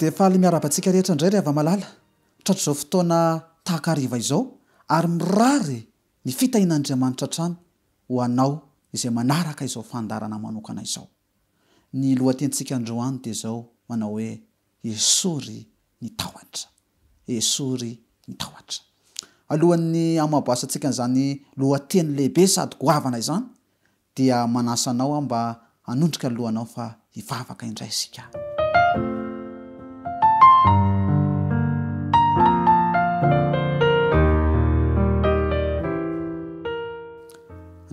dia faly miarahaba antsika rehetra indray ry hava-malala, tratr'izao fotoana tahaka hariva izao ary mirary ny fitahian'Andriamanitra hatrany ho anao izay manaraka izao fandaharana manokana izao. Ny lohatenintsika androany dia izao manao hoe Esory ny tahotra. Esory ny tahotra. Alohan'ny hamaboasantsika an'izany lohateny lehibe sady goavana izany dia manasa anao aho mba hanondrika ny lohanao fa hivavaka indray isika.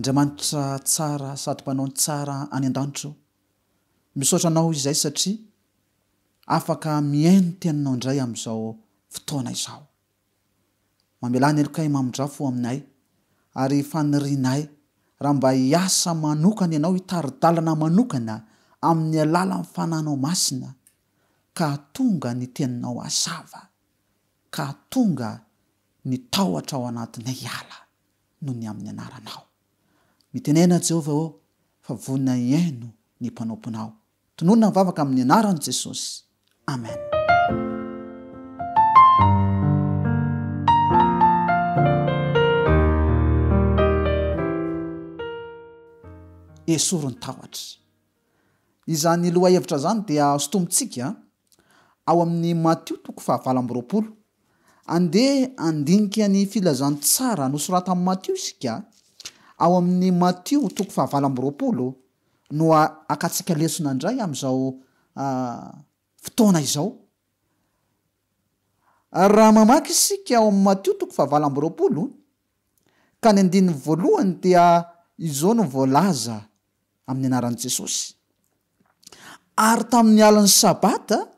Andriamanitra tsara sady mpanao ny tsara any an-danitra ô, misaotra Anao izay satria afaka mihaino ny Teninao indray amin'izao fotoana izao. Mamelà ny helokay mamindrafo aminay ary fanirianay raha mba hiasa manokana Ianao hitari-dalana manokana amin'ny alalan'ny Fanahinao Masina ka hahatonga ny Teninao hazava ka hahatonga ny tahotra ao anatinay hiala noho ny amin'ny anaranao. Mitenena Jehovah ô fa vonona hihaino ny mpanomponao. Tononina ny vavaka amin'ny anaran'i Jesosy. Amen. Esory ny tahotra. Izany lohahevitra izany dia sintomintsika ao amin'ny Matio toko fahavalo amby 20. Andeha handinika ny filazantsara nosoratan'i Matio isika ao amin'ny Matio toko fahavalo amby 20 no hakantsika lesona indray amin'izao fotoana izao. Raha mamaky isika ao amin'ny Matio toko fahavalo amby 20, ka ny andininy voalohany dia izao no voalaza amin'ny anaran'i Jesosy, Ary tamin'ny alin'ny Sabata,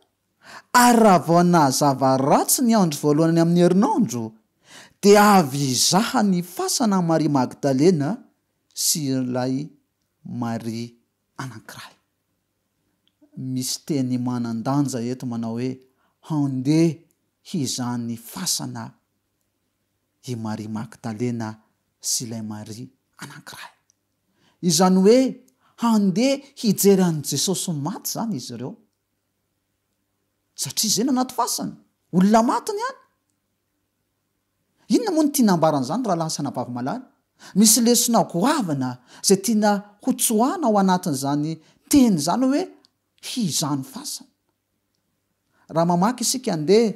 ary raha vao nahazava ratsy ny andro voalohany amin'ny herinandro, dia avy hizaha ny fasana Maria Magdalena sy ilay Maria anankiray. Misy teny manan-danja eto manao hoe handeha hizaha ny fasana i Maria Magdalena sy ilay Maria anankiray. Izany hoe handeha hijery an'i Jesosy maty izany izy ireo. Satria izay no anaty fasana. Olona maty ny any. Inona moa no tiana ambaran'izany rahalahy sy anabavy malala? Misy lesona goavana izay tiana hotsoahana ao anatin'izany teny izany hoe hizany fasana. Raha mamaky isika andeha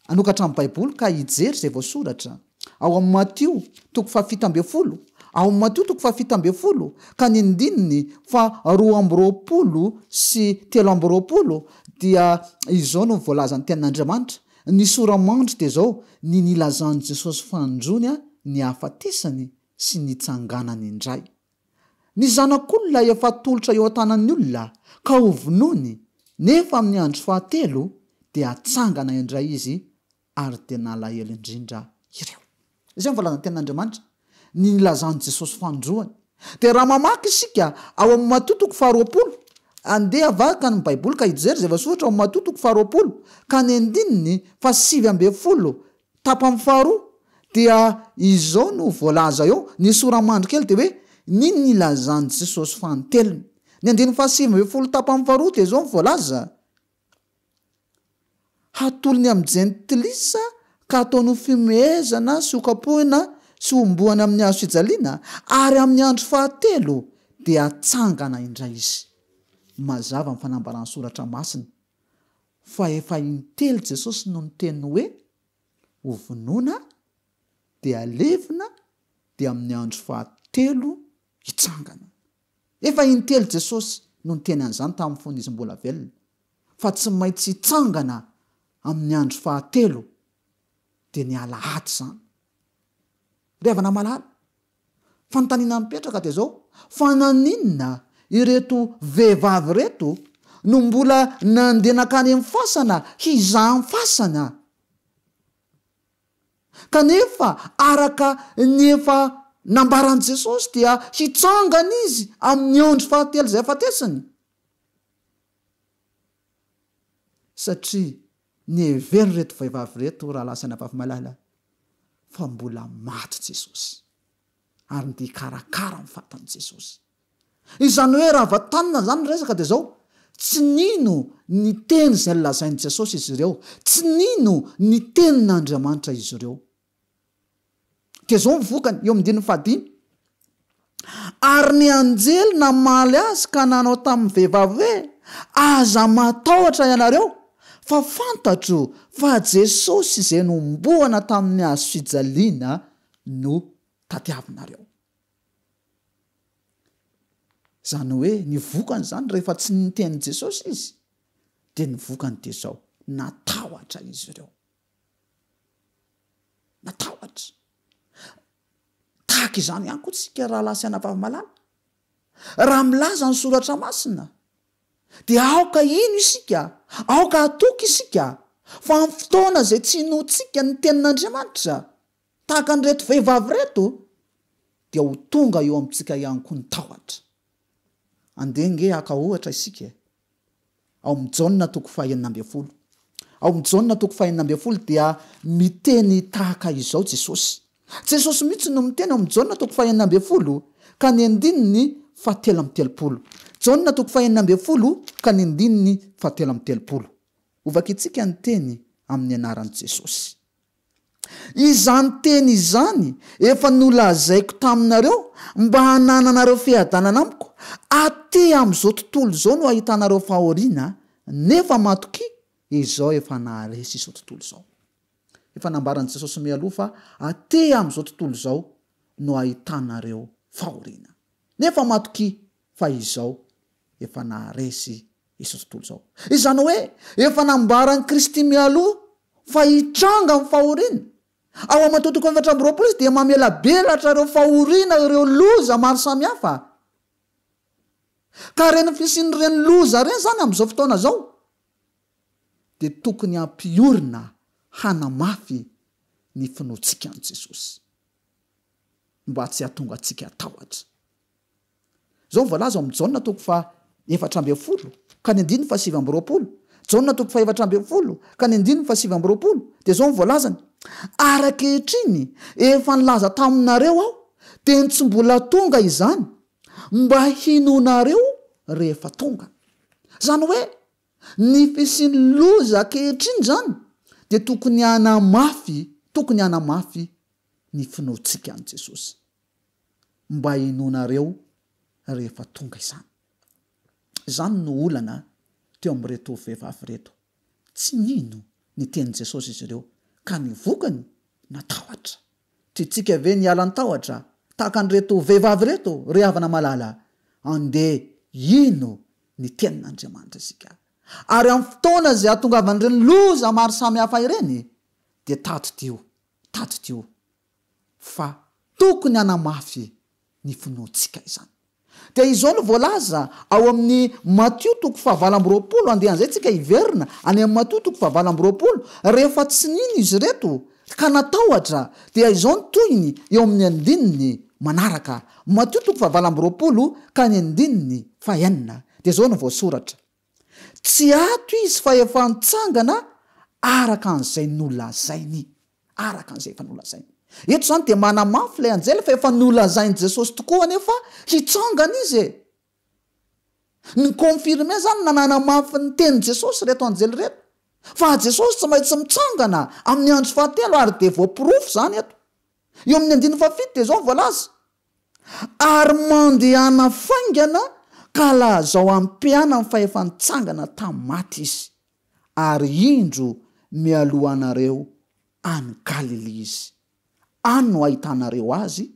hanokatra ny Baiboly ka hijery izay voasoratra ao amin'ny Matio toko fahafito ambin'ny folo, ao amin'ny Matio toko fahafito ambin'ny folo ka ny andininy faha 22 sy 23 dia izao no voalazan'ny Tenin'Andriamanitra, Ny sora-mandry dia izao, ny nilazan'i Jesosy fanindroany ny hahafatesany sy ny hitsanganany indray. Ny Zanak'olona efa atolotra eo an-tanan'ny olona ka hovonoiny, nefa amin'ny andro fahatelo dia hatsangana indray izy ary dia nalahelo indrindra ireo. Izay no voalazan'ny Tenin'Andriamanitra, ny nilazan'i Jesosy fanindroany. Dia raha mamaky isika ao amin'ny Matio toko faharoapolo, andeha havaka ny Baiboly ka hijery izay voasoratra ao amin'ny Matio toko faharoapolo ka ny andininy faha-19 tapany faharoa, dia izao no voalaza eo, ny sora-mandry kely dia hoe, ny nilazan'i Jesosy fanintelony. Ny andininy faha-19 tapany faharoa dia izao no voalaza, Hatolony amin'ny jentilisa ka hataony ho fihomehezana sy hokapohina sy hombohana amin'ny hazo fijaliana, ary amin'ny andro fahatelo dia hatsangana indray izy. Mazava ny fanambaran'ny Soratra Masina fa efa intelo Jesosy no niteny hoe hovonoina dia halevina dia amin'ny andro fahatelo hitsangana. Efa intelo Jesosy no niteny an'izany tamin'ny fony izy mbola velona, fa tsy maintsy hitsangana amin'ny andro fahatelo, dia ny alahady izany. Ry havana malala, fanontaniana mipetraka dia izao, fa naninona ireto vehivavy ireto no mbola nandeha nankany amin'ny fasana hizaha ny fasana? Kanefa araka ny efa nambaran'i Jesosy dia hitsangana izy amin'ny andro fahatelo izay hafatesany. Satria niheverin'ireto vehivavy ireto rahalahy sy anabavy malala fa mbola maty Jesosy ary ndeha hikarakara ny fatan'i Jesosy. Izany hoe raha vatanina izany ny resaka dia izao, Tsy nino ny teny izay nolazain'i Jesosy izy ireo. Tsy nino ny tenin'Andriamanitra izy ireo. Dia izao ny vokany, eo amin'ny andininy fahadimy, Ary ny anjely namaly azy ka nanao tamin'ny vehivavy hoe, Aza matahotra ianareo, fa fantatro fa Jesosy izay nohomboana tamin'ny hazo fijaliana no tadiavinareo. Izany hoe ny vokany izany rehefa tsy niteny Jesosy izy dia ny vokany dia izao, natahotra izy ireo. Natahotra. Tahaka izany ihany koa tsika rahalahy sy anabavy malala. Raha milaza ny soratra masina dia aoka hino isika, aoka hatoky isika fa amin'ny fotoana izay tsy inoantsika ny tenin'Andriamanitra Tahaka an'ireto vehivavy ireto dia ho tonga eo amintsika ihany koa ny tahotra. Andeha ange haka ohatra isika e! Ao amin'ny Jaona toko fahenina ambinifolo. Ao amin'ny Jaona toko fahenina ambinifolo dia miteny tahaka izao Jesosy. Jesosy mihitsy no miteny ao amin'ny Jaona toko fahenina ambinifolo ka ny andininy fahatelo amby telopolo. Jaona toko fahenina ambinifolo ka ny andininy fahatelo amby telopolo. Hovakintsika ny teny amin'ny anaran'i Jesosy. Izany teny izany efa nolazaiko taminareo mba hanananareo fiadanana amiko, aty amin'izao tontolo izao no ahitanareo fahoriana, nefa matokia, izao efa naharesy izao tontolo izao. Efa nambaran'i Jesosy mialoha fa aty amin'izao tontolo izao no ahitanareo fahoriana, nefa matokia fa izao efa naharesy izao tontolo izao. Izany hoe, efa nambaran'i Kristy mialoha fa hitranga ny fahoriana. Ao amin'ny Matio toko 24 izy dia mamelabelatra ireo fahoriana, ireo loza maro samihafa. Ka ireny fisian'ireny loza ireny izany amin'izao fotoana izao dia tokony hampiorina hanamafy ny finoantsika an'i Jesosy mba tsy hahatonga antsika hatahotra. Izao no voalaza ao amin'ny Jaona toko faha 14 ka ny andininy faha 29, Jaona toko faha 14 ka ny andininy faha 29, dia izao no voalazany, Ary ankehitriny efa nilaza taminareo aho, dia ny tsy mbola tonga izany, mba hinoanareo rehefa tonga. Izany hoe, ny fisian'ny loza ankehitriny izany dia tokony hanamafy, tokony hanamafy ny finoantsika an'i Jesosy. mba hinoanareo rehefa tonga izany. Izany no olana teo amin'ireto vehivavy ireto. Tsy nino ny tenin'i Jesosy izy ireo, ka ny vokany, natahotra. Tiantsika ve ny hiala ny tahotra, tahaka an'ireto vehivavy ireto, ry havana malala? Andeha hino ny tenin'Andriamanitra isika. Ary amin'ny fotoana izay hahatongavan'ireny loza maro samihafa ireny, dia tadidio, tadidio, fa tokony hanamafy ny finoantsika izany. Dia izao no voalaza ao amin'ny Matio toko fahavalo amby 20, andeha an'izay tsika hiverina any amin'ny Matio toko fahavalo amby 20, rehefa tsy nino izy ireto ka natahotra, dia izao ny tohiny eo amin'ny andininy manaraka, Matio toko fahavalo amby 20 ka ny andininy fahenina, dia izao no voasoratra, Tsy ato izy fa efa nitsangana araka an'izay nolazainy. Araka an'izay efa nolazainy. Eto izany dia manamafy ilay anjely fa efa nolazain'i Jesosy tokoa anefa hitsangana izy e! Ni-confirmer izany na nanamafy ny tenin'i Jesosy ireto anjely ireto. Fa Jesosy tsy maintsy mitsangana amin'ny andro fahatelo ary dia voaporofo izany eto. Eo amin'ny andininy fahafito dia izao no voalaza, Ary mandehana faingana ka lazao amin'ny mpianany fa efa nitsangana tamin'ny maty Izy, ary indro mialoha anareo any Galilia Izy. Any no hahitanareo Azy,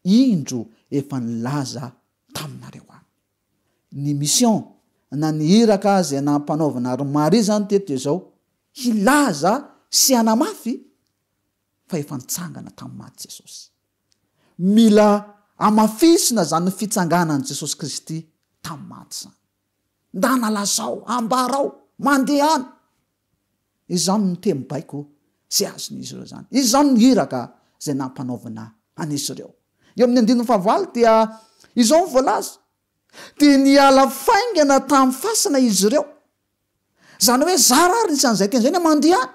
indro efa nilaza taminareo Aho. Ny mission na ny iraka izay nampanaovina ry Maria izany teto dia izao, hilaza sy hanamafy fa efa nitsangana tamin'ny maty Jesosy. Mila hamafisina izany fitsanganan'i Jesosy Kristy tamin'ny maty izany. Ndana lazao, ambarao, mandehana. Izany no teny baiko izay azon'izy ireo izany. Izany no iraka izay nampanaovina an'izy ireo. Eo amin'ny andininy fahavalo dia izao no voalaza, Dia niala faingana tamin'ny fasana izy ireo. Izany hoe zara ary nisy an'izay teny izay ny mandehana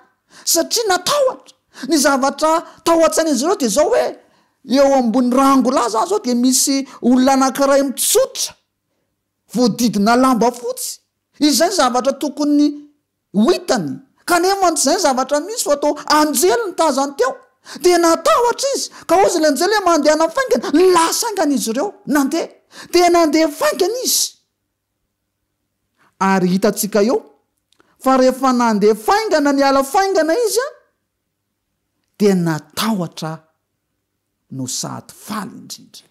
satria natahotra. Ny zavatra tao an-tsain'izy ireo dia izao hoe eo ambony rangolahy izany izao dia misy olona anankiray mitsotra voadidina lamba fotsy. Izay ny zavatra tokony ho hitany, kanefa tsy izay ny zavatra misy fa toa anjely no tazany teo. Dia natahotra izy, ka hozy ilay anjely hoe mandehana faingana, lasa haingana izy ireo, nandeha. Dia nandeha faingana izy. Ary hitantsika eo fa rehefa nandeha faingana niala faingana izy dia natahotra no sady faly indrindra.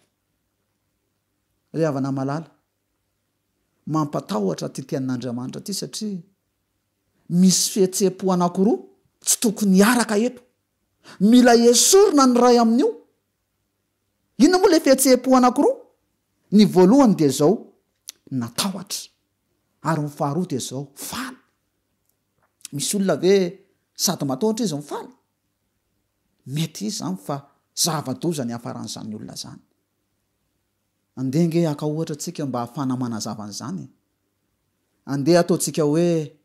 Ry havana malala, mampatahotra ity tenin'Andriamanitra ity satria misy fihetseham-po anankiroa tsy tokony hiaraka eto. Mila esorina ny iray amin'io. Inona moa ilay fihetseham-po anankiroa? Ny voalohany dia izao, natahotra. Ary ny faharoa dia izao, faly. Misy olona ve sady matahotra izy no faly? Mety hisy izany fa zava-doza ny hiafaran'izany olona izany. Andeha ange haka ohatra tsika mba hahafahana manazava an'izany e! Andeha ataontsika hoe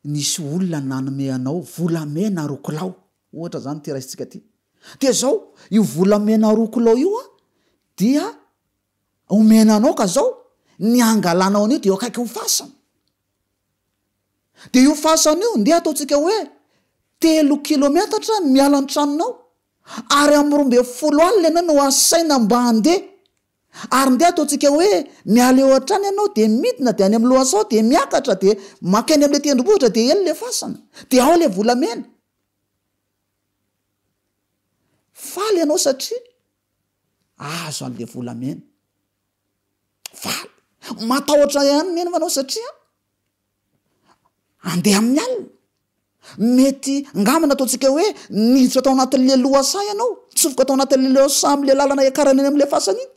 nisy olona nanome anao volamena roa kilao, ohatra izany ity raisintsika ity. Dia izao, io volamena roa kilao io an, dia omena anao ka izao, ny hangalanao an'io dia eo akaikin'ny fasana. Dia io fasana io, ndeha ataontsika hoe telo kilometatra miala ny tranonao, ary amin'ny 12 alina ianao no asaina mba handeha, ary ndeha ataontsika hoe miala eo hatrany ianao dia midina dia any amin'ny lohasaha dia miakatra dia mankany amin'ilay tendrombohitra dia eny ilay fasana, dia ao ilay volamena. Faly ianao satria azo an'ilay volamena. Faly. Matahotra ihany nefa ianao satria Andeha amin'ny alina. Mety angamba nataontsika hoe niditra tao anatin'ilay lohasaha ianao, nitsofoka tao anatin'ilay lohasaha amin'ilay lalana hiakarana eny amin'ilay fasana iny.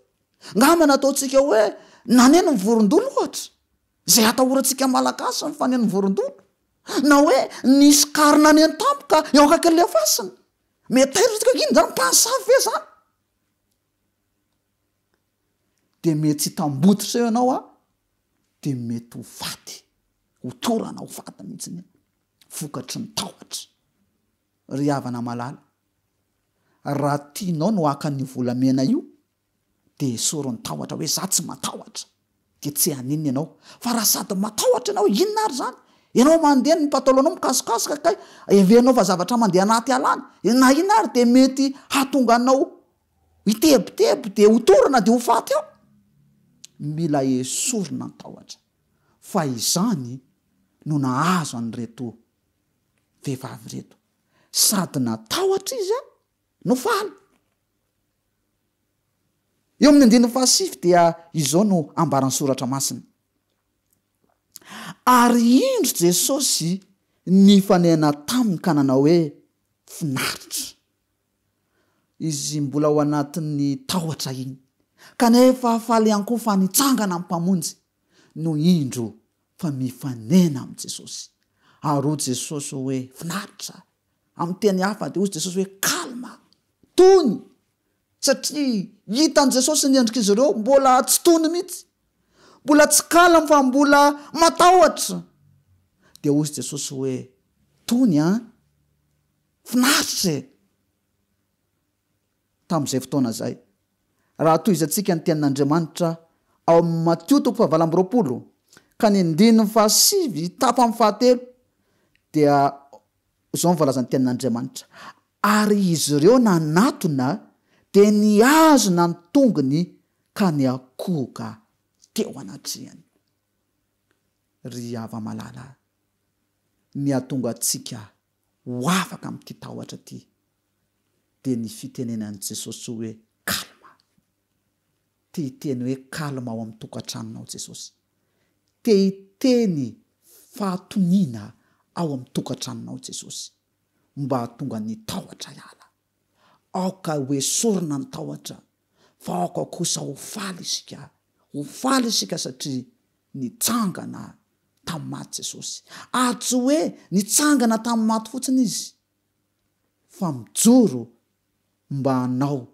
Angamba nataontsika hoe naneno ny vorondolo ohatra, izay atahorantsika Malagasy ny fanenon'ny vorondolo. Na hoe nisy karona naneno tampoka eo akaikin'ilay fasana. Mety taitra isika hoe inona izany, mpanosavy ve izany? Dia mety tsy hitambotsitra eo ianao an, dia mety ho faty, ho torana ho faty mihitsy ny vokatry ny tahotra. Ry havana malala, raha tianao no haka an'io volamena io, dia esory ny tahotra hoe za tsy matahotra, dia tsy haninona ianao. Fa raha sady matahotra ianao, inona ary izany? Ianao mandeha ny patalohanao mikasokasoka kay, heverinao fa zavatra mandeha anaty ala any, na inona ary dia mety hahatonga anao Hitebiteby dia ho torana dia ho faty ao. Mila esorina ny tahotra fa izany no nahazo an'ireto vehivavy ireto. Sady natahotra izy no faly. Eo amin'ny andininy fahasivy dia izao no ambaran'ny soratra masina. Ary indro Jesosy nifanena taminy ka nanao hoe, Finaritra. Izy mbola ao anatin'ny tahotra iny. Kanefa faly ihany koa fa nitsangana ny Mpamonjy no indro fa mifanena amin'i Jesosy. Ary hoy Jesosy hoe, Finaritra. Amin'ny teny hafa dia hoy Jesosy hoe, Calme, tony. Satria hitan'i Jesosy ny endrik'izy ireo, mbola tsy tony mihitsy. Mbola tsy calme fa mbola matahotra. Dia hoy Jesosy hoe, Tony an! Finaritra e! Tamin'izay fotoana izay, raha tohizantsika ny tenin'Andriamanitra ao amin'ny Matio toko fahavalo amby 20 ka ny andininy fahasivy tapany fahatelo dia izao ny voalazan'ny tenin'Andriamanitra, Ary izy ireo nanatona dia nihazona ny tongony ka niankohoka teo anatrehany. Ry hava-malala, ny hahatonga antsika ho afaka amin'ity tahotra ity dia ny fitenenan'i Jesosy hoe calme. Te hiteny hoe calme ao amin'ny tokantranonao Jesosy. Te hiteny fahatoniana ao amin'ny tokantranonao Jesosy mba hahatonga ny tahotra hiala. Aoka ho esorina ny tahotra fa aoka kosa ho faly isika. Ho faly isika satria nitsangana tamin'ny maty Jesosy. Ary tsy hoe nitsangana tamin'ny maty fotsiny Izy, fa mijoro mba hanao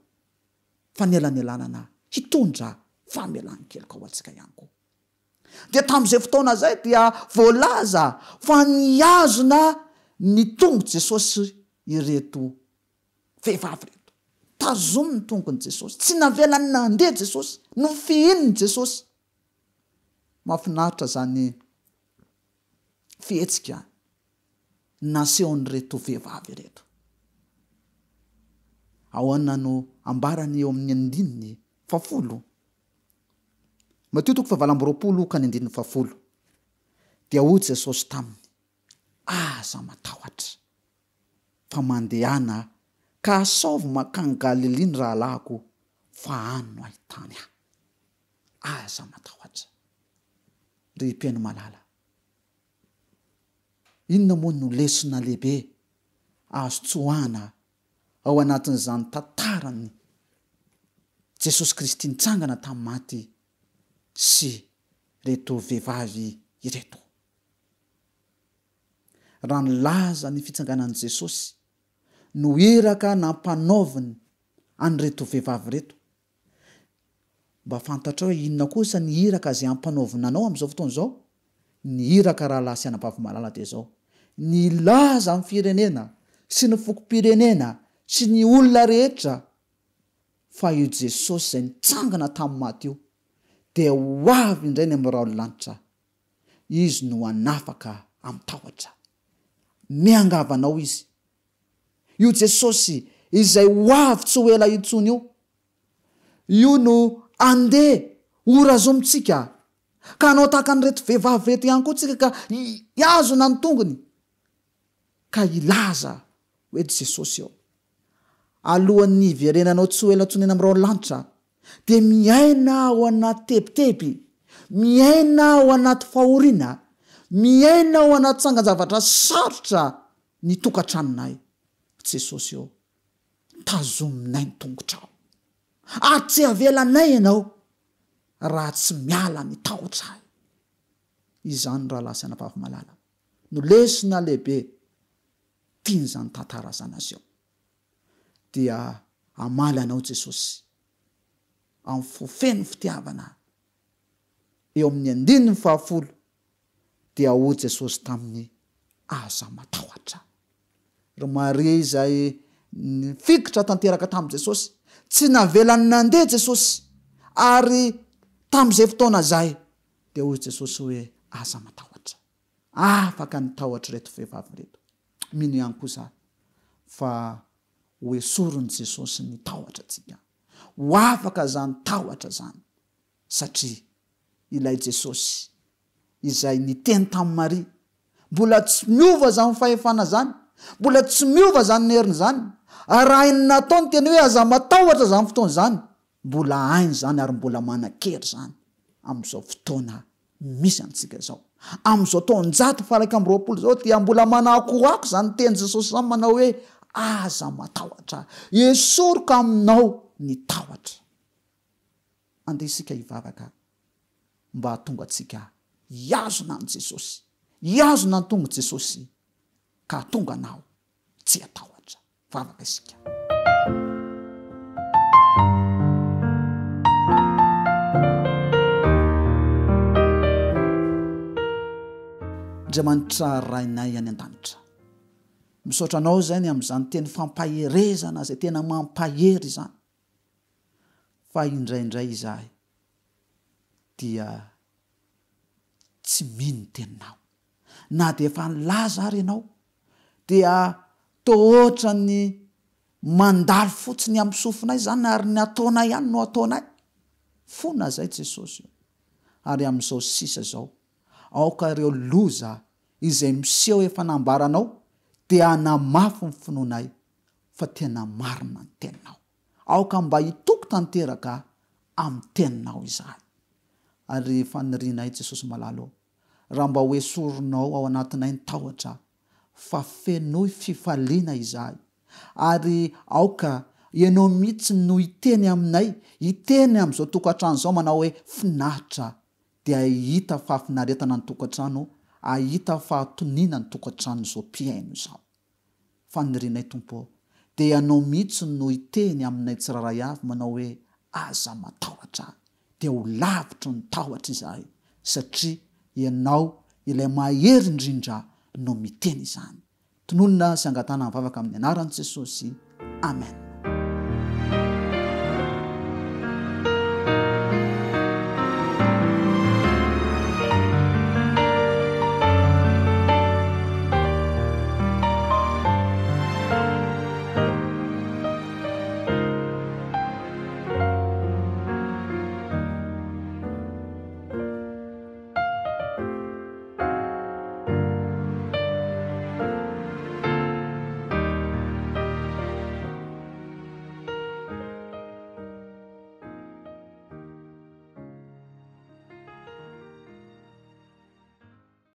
fanelanelanana hitondra famelan-keloka ho antsika ihany koa. Dia tamin'izay fotoana izay dia voalaza fa nihazona ny tongotr'i Jesosy ireto vehivavy ireto. Tazomy ny tongony Jesosy. Tsy navelany nandeha Jesosy. Nofihininy Jesosy. Mahafinaritra izany. fihetsika nasehon'ireto vehivavy ireto. Ahoana no ambarany eo amin'ny andininy fahafolo? Matio toko fahavalo amby 20 ka ny andininy fahafolo. Dia hoy Jesosy taminy, Aza matahotra, fa mandehana ka asaovy mankany Galilia ny rahalahiko, fa any no ahitany ahy. Aza matahotra, ry mpihaino malala. Inona moa no lesona lehibe azo tsoahana ao anatin'izany tantaran'i Jesosy Kristy nitsangana tamin'ny maty sy ireto vehivavy ireto? Raha nilaza ny fitsanganan'i Jesosy no iraka nampanaoviny an'ireto vehivavy ireto, Mba fantatrao hoe inona kosa ny iraka izay ampanaovina anao amin'izao fotoana izao? Ny iraka rahalahy sy anabavy malala dia izao, ny hilaza amin'ny firenena sy ny fokom-pirenena sy ny olona rehetra fa io Jesosy izay nitsangana tamin'ny maty io dia ho avy indray ny amin'ny rahon'ny lanitra. Izy no hanafaka amin'ny tahotra. Miangavy anao Izy. Io Jesosy izay ho avy tsy ho ela intsony io, io no andeha horazomintsika ka hanao tahaka an'ireto vehivavy ireto ihany koa tsika ka hihazona ny tongony ka hilaza hoe Jesosy ô, alohan'ny hiverenanao tsy ho ela intsony any amin'ny rahon'ny lanitra dia miaina ao anaty tebiteby, miaina ao anaty fahoriana, miaina ao anaty tsangan-javatra sarotra ny tokantranonay, Jesosy ô, tazominay ny tongotrao, ary tsy avelanay Ianao raha tsy miala ny tahotra ahy. Izany rahalahy sy anabavy malala no lesona lehibe tian'izany tantara izany aseho. Dia hamaly anao Jesosy amin'ny fo feno fitiavana. Eo amin'ny andininy fahafolo dia hoy Jesosy taminy, Aza matahotra. Ry Maria izay nifikitra tanteraka tamin'i Jesosy, tsy navelany nandeha Jesosy, ary tamin'izay fotoana izay dia hoy Jesosy hoe, Aza matahotra. Afaka ny tahotr'ireto vehivavy ireto. Mino ihany koa za fa ho esorin'i Jesosy ny tahotra antsika. Ho afaka izany tahotra izany satria ilay Jesosy izay niteny tamin'i Maria, mbola tsy miova izany fahefana izany, mbola tsy miova izany heriny izany, ary raha hainy natao ny teny hoe aza matahotra izany fotoana izany, mbola hainy izany ary mbola manan-kery izany amin'izao fotoana misy antsika izao. Amin'izao taonjato faha-21 izao dia mbola manakoako izany teny Jesosy izany manao hoe aza matahotra, esoriko aminao ny tahotra. Andeha isika hivavaka mba hahatonga antsika hihazona an'i Jesosy, hihazona ny tongotr'i Jesosy ka hahatonga anao tsy hatahotra. Vavaka isika. Andriamanitra Rainay any an-danitra, misaotra Anao izay ny amin'izany teny fampaherezana izay tena mampahery izany. Fa indraindray izahay dia tsy mino ny teninao. Na dia efa nilaza ary ianao dia toa ohatran'ny mandalo fotsiny amin'ny sofinay izany ary ny ataonay ihany no ataonay. Fona izay Jesosy o. Ary amin'izao sisa izao, aoka ireo loza izay miseho efa nambaranao dia hanamafy ny finoanay fa tena marina ny teninao. Aoka mba hitoky tanteraka amin'ny teninao izahay. Ary fanirianay Jesosy malala ô, raha mba ho esorinao ao anatinay ny tahotra, fa fenoy fifaliana izahay. Ary aoka Ianao mihitsy no hiteny aminay, hiteny amin'izao tokantrano izao manao hoe, finaritra, dia hahita fahafinaretana ny tokantrano, hahita fahatoniana ny tokantranon'izao mpihaino izao. Fanirianay Tompo ô, dia Ianao mihitsy no hiteny aminay tsirairay avy manao hoe aza matahotra, dia ho lavitry ny tahotra izahay satria Ianao ilay mahery indrindra no miteny izany. Tononina sy angatahana ny vavaka amin'ny anaran'i Jesosy. Amen.